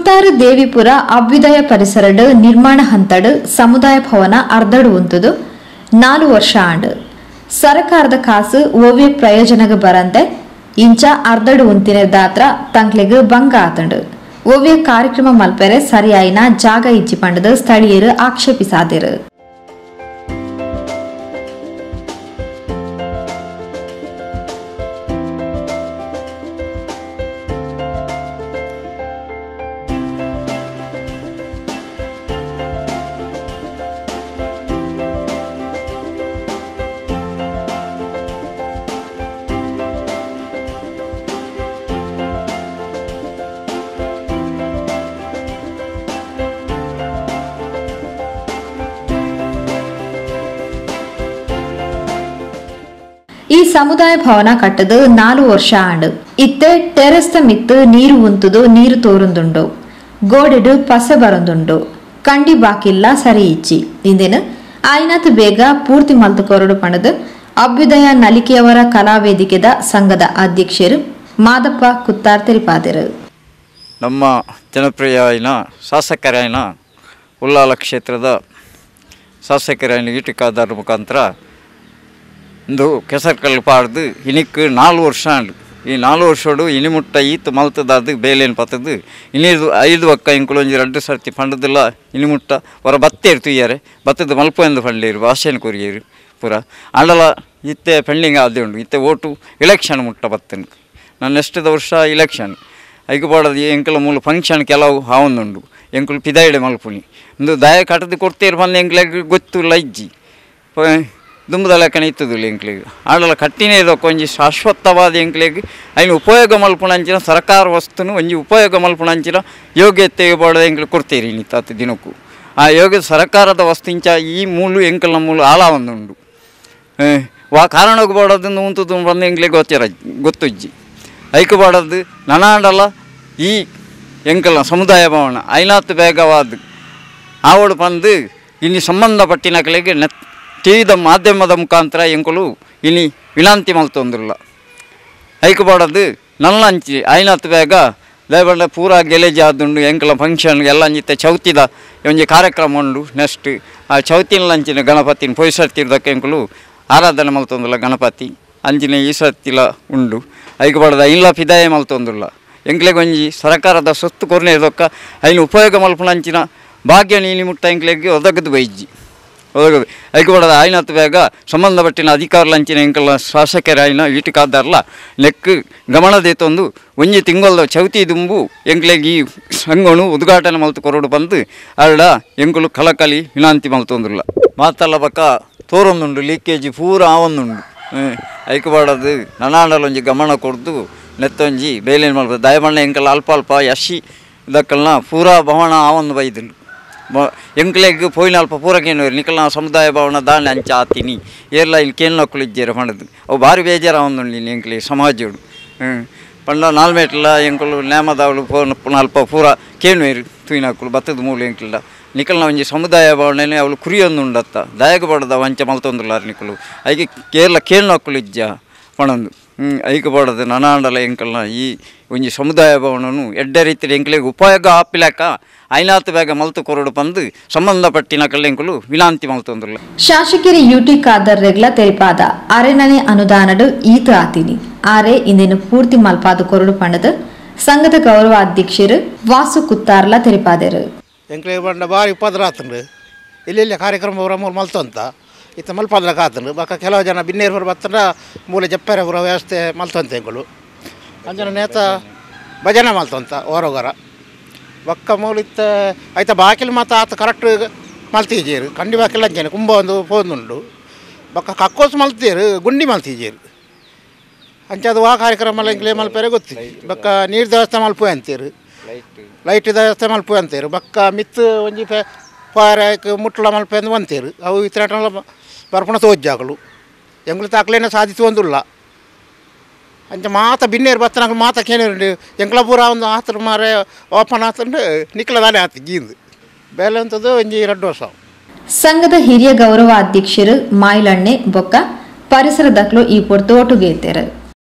Kuttar Devipura Abhyudaya ಪರಿಸರಡ್ ನಿರ್ಮಾಣ ಹಂತಡ್ ಸಮುದಾಯ ಭವನ ಅರ್ಧಡು ಉಂತುದು 4 ವರ್ಷ ಆಂಡ್. ಸರಕಾರದ ಕಾಸು ಓವ್ಯ ಪ್ರಯೋಜನಗ ಬರಂತೆ ಇಂಚ ಅರ್ಧಡು ಉಂತಿನ ದಾತ್ರ ತಂಕ್ಲೆಗ್ ಬಂಗ ಆತಂಡು. ಓವ್ಯ ಕಾರ್ಯಕ್ರಮ ಮಲ್ಪೆರೆ ಸರಿಯಾಯಿನ ಜಾಗ ಇಜ್ಜಿ ಪಂಡದು ಸ್ಥಳೀಯರು ಆಕ್ಷೇಪಿಸಾದೆರು. ಈ ಸಮುದಾಯ ಭವನ ಕಟ್ಟದು 4 ವರ್ಷ ಆಂಡು. ಇತ್ತೆ ಟೆರೆಸ್ತ ಮಿತ್ತು ನೀರು ಉಂತುದು ನೀರು ತೋರುಂದುಂಡು, ಗೋಡೆಡು ಪಸೆ ಬರಂದುಂಡು, ಕಂಡಿ ಬಾಕಿಲ್ಲ ಸರಿ ಇಚ್ಚಿ. ಇಂದಿನ ಆಯ್ನಾತ್ ಬೇಗ ಪೂರ್ತಿ ಮಲ್ತು ಕೊರಡು ಪಣದು ಅಭ್ಯುದಯ ನಲಿಕೆಯವರ ಕಲಾವೇದಿಕೆದ ಸಂಘದ ಅಧ್ಯಕ್ಷರು ಮಾದಪ್ಪ ಕುತ್ತಾರ್ ತೆರಿಪಾದರು. ನಮ್ಮ ಜನಪ್ರಿಯ ಶಾಸಕರಾಯನ ಉಲ್ಲಾಲ ಕ್ಷೇತ್ರದ ಶಾಸಕರಾಯನ ಈಟಿಕಾದಾರ ಮುಖಾಂತರ ಇಂದು ಕೆಸರ್ಕಲ್ ಪಾಡ್ದು ಇನಿಕ್ 4 ವರ್ಷ ಆಂಡು. ಈ 4 ವರ್ಷಡು ಇನಿಮುಟ್ಟ ಈತ್ ಮಲ್ತದಾದ ಬೇಲೇನು ಪತ್ತದು ಇನಿದು 5 ಒಕ್ಕ ಇಂಕುಲು ಒಂಜಿ 2 ಸರ್ತಿ ಪಂಡದಿಲ್ಲ. ಇನಿಮುಟ್ಟ ಹೊರ ಬತ್ತೇರು ತುಯ್ಯಾರೆ ಬತ್ತದ ಮಲ್ಪ ಎಂದು ಪಂಡೇರು ಭಾಷೆನ ಕೊರಿಯರು ಪೂರ ಆಂಡಲ ಇತ್ತೆ ಪೆಂಡಿಂಗ್ ಆದೇ ಉಂಡು. ಇತ್ತೆ ಓಟು ಎಲೆಕ್ಷನ್ ಮುಟ್ಟ ಬತ್ತನು ನಾನು ನೆಕ್ಸ್ಟ್ದ ವರ್ಷ ಎಲೆಕ್ಷನ್ ಐಕು ಪಾಡದು ಎಂಕಲ ಮೂಲ ಫಂಕ್ಷನ್ ಕೆಲವು ಹಾವೊಂದುಂಡು. ಎಂಕುಲು ಪಿದಾಯಿಡೆ ಮಲ್ಪುನಿ ಇಂದು ದಯ ಕಟ್ಟದು ಕೊಡ್ತೇರು ಬಂದು ಎಂಕ್ಲೆಗ್ ಗೊತ್ತಿಲ್ಲ ಇಜ್ಜಿ ದುಂಬದ ಲೆಕ್ಕನೆ ಇತ್ತದಿಲ್ಲ ಎಂಕ್ಲೆಗ್. ಆಂಡಲ ಕಟ್ಟಿನೇ ಇದಕ್ಕೆ ಒಂಜಿ ಶಾಶ್ವತವಾದ ಎಂಕ್ಲೆಗ್ ಐನು ಉಪಯೋಗ ಮಲ್ಪುಣಂಚಿನ ಸರ್ಕಾರ ವಸ್ತುನು ಒಂಜಿ ಉಪಯೋಗ ಮಲ್ಪುಣಂಚಿನ ಯೋಗ್ಯತೆ ಬಾಡದ ಎಂಕ್ಲೆ ಕೊಡ್ತೀರಿ ಇನ್ನಿತ್ತ ದಿನಕ್ಕೂ ಆ ಯೋಗ್ಯ ಸರ್ಕಾರದ ವಸ್ತು ಇಂಚ ಈ ಮೂಲು ಎಂಕಲ್ನ ಮೂಲು ಆಲ ಒಂದುಂಡು. ವಾ ಕಾರಣಕ್ಕೆ ಬಾಡೋದನ್ನು ಉಂತದ್ದು ಬಂದು ಎಂಕ್ಲೆಗ್ ಗೊತ್ತಿರ ಗೊತ್ತುಜ್ಜಿ ಐಕು ಬಾಡದು ನನಾಂಡಲ ಈ ಎಂಕಲ್ನ ಸಮುದಾಯ ಭವನ ಐನಾತ್ ಬೇಗವಾದ ಆವಡು ಬಂದು ಇಲ್ಲಿ ಸಂಬಂಧಪಟ್ಟಿನಕಲೆಗೆ ನೆತ್ ಟಿವಿದ ಮಾಧ್ಯಮದ ಮುಖಾಂತರ ಎಂಕುಲು ಇನಿ ವಿನಾಂತಿ ಮಲ್ತೊಂದಿಲ್ಲ. ಐಕುಬಾಡದು ನಲ್ಲಂಚಿ ಐನಾತ್ ಬೇಗ ದಯಬಂಡ ಪೂರಾ ಗೆಲೇಜ್ ಆದುಂಡು. ಎಂಕಲ ಫಂಕ್ಷನ್ ಎಲ್ಲ ಅಂಜಿತ್ತೆ ಚೌತಿದ ಒಂಜಿ ಕಾರ್ಯಕ್ರಮ ಉಂಡು. ನೆಕ್ಸ್ಟ್ ಆ ಚೌತಿನ ಲಂಚಿನ ಗಣಪತಿನ ಪೊಯ್ಸರ್ತಿರ್ದಕ್ಕೆ ಎಂಕುಲು ಆರಾಧನೆ ಮಲ್ತೊಂದಿಲ್ಲ. ಗಣಪತಿ ಅಂಚಿನ ಈ ಸರ್ತಿಲ ಉಂಡು. ಐಕುಬಾಡದ ಇಲ್ಲ ಫಿದಾಯ ಮಲ್ತೊಂದಿಲ್ಲ. ಎಂಕ್ಲೆಗ್ ಒಂಜಿ ಸರ್ಕಾರದ ಸೊತ್ತು ಕೊರ್ನೆ ದೊಕ್ಕ ಐನು ಉಪಯೋಗ ಮಲ್ಪುಣಂಚಿನ ಭಾಗ್ಯ ನೀನಿ ಮುಟ್ಟ ಎಂಕ್ಲೆಗ್ ಒದಗದು ಬೈಜ್ಜಿ ಒದಗದು ಐಕುಬಾಡದ ಆಯ್ನಾತ್ ಬೇಗ ಸಂಬಂಧಪಟ್ಟಿನ ಅಧಿಕಾರಲಂಚಿನ ಎಂಕಲ್ನ ಶಾಸಕರಾಯಿನ ಈಟಿಕಾದಾರಲ ನೆಕ್ ಗಮನ ದೇತೊಂದು ಒಂಜಿ ತಿಂಗೊಲ್ದ ಚೌತಿ ದುಂಬು ಎಂಕ್ಲೆಗ್ ಈ ಸಂಘನು ಉದ್ಘಾಟನೆ ಮಲ್ತು ಕೊರಡು ಬಂದು ಅರಡ ಎಂಕುಲು ಕಲಕಲಿ ವಿನಾಂತಿ ಮಲ್ತೊಂದಿಲ್ಲ. ಮಾತಲ್ಲ ಬಕ್ಕ ತೋರೊಂದುಂಡು ಲೀಕೇಜಿ ಪೂರ ಆವೊಂದುಂಡು. ಐಕುಬಾಡದು ನನಾಂಡಲ ಒಂಜಿ ಗಮನ ಕೊಡ್ದು ನೆತ್ತೊಂಜಿ ಬೇಲೇನು ಮಲ್ಪ ದಯಮಣ್ಣ ಎಂಕಲ್ ಅಲ್ಪ ಅಲ್ಪ ಯಶಿ ದಕ್ಕಲ್ನ ಪೂರಾ ಭವನ ಆವೊಂದು ಬೈದುಂಡು. ಎಂಕ್ಲೆಗ್ ಪೋಯಿನ ಅಲ್ಪ ಪೂರ ಕೇನುವರು ನಿಕಲ್ನ ಸಮುದಾಯ ಭವನ ದಾನೆ ಅಂಚ ಆತೀನಿ ಏರ್ಲ ಇಲ್ಲಿ ಕೇನ್ನಕ್ಕಲು ಇಜ್ಜೇರು ಪಂಡದು ಅವು ಭಾರಿ ಬೇಜಾರು ಆವೊಂದುಂಡು ಇಲ್ಲಿ ಎಂಕ್ಲೆ ಸಮಾಜೋಡು. ಪಂಡ ನಾಲ್ಮೇಟ್ಲ ಎಂಕುಲು ನೇಮದವಳು ಅಲ್ಪ ಪೂರ ಕೇನುವೇರು ತೂಯಿನಕ್ಕಲು ಬತ್ತದ ಮೂಲು ಎಂಕ್ಲ ನಿಕಲ್ನ ಒಂಜಿ ಸಮುದಾಯ ಭವನನೇ ಅವಳು ಕುರಿಯೊಂದುಂಡತ್ತ ದಯಗ ಬಡದ ವಂಚ ಮಲ್ತೊಂದುಲ್ಲಾರು ನಿಕಲು ಐಕೆ ಕೇರಳ ಕೇನ್ನಕ್ಕಲು ಇಜ್ಜ ಪಣಂದು ಐಕೆ ಬಡದು ನನಾಂಡಲ ಎಂಕಲ್ನ ಈ ಒಂಜಿ ಸಮುದಾಯ ಭವನನು ಎಡ್ಡೆ ರೀತಿಯ ಎಂಕ್ಲೆಗ್ ಉಪಯೋಗ ಆಪಿಲಕ ಐನಾತ್ ಬೇಗ ಮಲ್ತು ಕೊರಡು ಬಂದು ಸಂಬಂಧಪಟ್ಟಿನ ಕಲ್ಲೆಂಕುಲು ವಿನಾಂತಿ ಮಲ್ತೊಂದುಲ್ಲ. ಶಾಸಕರು ಯುಟಿ ಖಾದರ್ ರೆಗ್ಲ ತೆರಿಪಾದ ಅರೆನನೆ ಅನುದಾನಡು ಈತ ಆತಿನಿ ಆರೆ ಇಂದಿನ ಪೂರ್ತಿ ಮಲ್ಪಾದ ಕೊರಡು ಪಂಡದು ಸಂಘದ ಗೌರವ ಅಧ್ಯಕ್ಷರು ವಾಸು ಕುತ್ತಾರ್ಲ ತೆರಿಪಾದರು. ಎಂಕ್ಲೆ ಬಂಡ ಭಾರಿ ಉಪದ್ರ ಆತಂಡು ಇಲ್ಲಿ ಕಾರ್ಯಕ್ರಮ ಮೂರು ಮಲ್ತೊಂತ ಇತ್ತ ಮಲ್ಪದ್ರಕ್ಕೆ ಆತಂಡು. ಬಕ್ಕ ಕೆಲವು ಜನ ಬಿನ್ನೇರು ಬತ್ತಂಡ ಮೂಲೆ ಜಪ್ಪೆರೆ ಪೂರ ವ್ಯವಸ್ಥೆ ಮಲ್ತೊಂತ ಎಂಕುಲು ಅಂಜನ ನೇತ ಭಜನೆ ಮಲ್ತೊಂತ ಹೊರಗರ ಬಕ್ಕ ಮೂಲಿತ್ತ ಆಯ್ತ ಬಾಕಿಲು ಮಾತ್ರ ಆತ ಕರೆಕ್ಟ್ ಮಲ್ತಿಜೇರು ಕಂಡಿ ಬಾಕಿಲ್ ಅಂಚನೆ ಕುಂಬ ಒಂದು ಪೋಂದುಂಡು. ಬಕ್ಕ ಕಕ್ಕೋಸು ಮಲ್ತೀರು ಗುಂಡಿ ಮಲ್ತಿಜೇರು ಅಂಚೆ ಅದು ಆ ಕಾರ್ಯಕ್ರಮ ಎಂಕ್ಲೆ ಮಲ್ಪೆರೆ ಗೊತ್ತಿ. ಬಕ್ಕ ನೀರು ವ್ಯವಸ್ಥೆ ಮಲ್ಪು ಅಂತೀರು ಲೈಟ್ ವ್ಯವಸ್ಥೆ ಮಲ್ಪು ಅಂತೀರು. ಬಕ್ಕ ಮಿತ್ತು ಒಂಜಿ ಪಾರಕ್ಕೆ ಮುಟ್ಟಲ ಮಲ್ಪೆ ಅಂದು ಅಂತೀರು. ಅವು ಇತರ ಬರ್ಪಣ ತೋಜ್ಜಾಗಲು ಎಂಗ್ಳು ತಾಕ್ಲೇನ ಸಾಧಿಸುವಂದುಲ್ಲ. ಅಂಚೆ ಮಾತ ಬಿನ್ನೇರು ಬತ್ತನಾಗ ಮಾತ ಕೇನೇರು ಎಂಕ್ಲ ಪೂರ ಒಂದು ಆತ್ರ ಮಾರೆ ಓಪನ್ ಆತಂಡು ನಿಕ್ಲದಾನೆ ಆತು ಗೀಂದು ಬೇಲೆ ಅಂತದ್ದು ಒಂಜಿ 2 ವರ್ಷ. ಸಂಘದ ಹಿರಿಯ ಗೌರವ ಅಧ್ಯಕ್ಷರು ಮಾಯಿಲಣ್ಣೆ ಬೊಕ್ಕ ಪರಿಸರದಕ್ಲು ಈ ಪೊರ್ತು ಒಟ್ಟುಗೇತೇರು.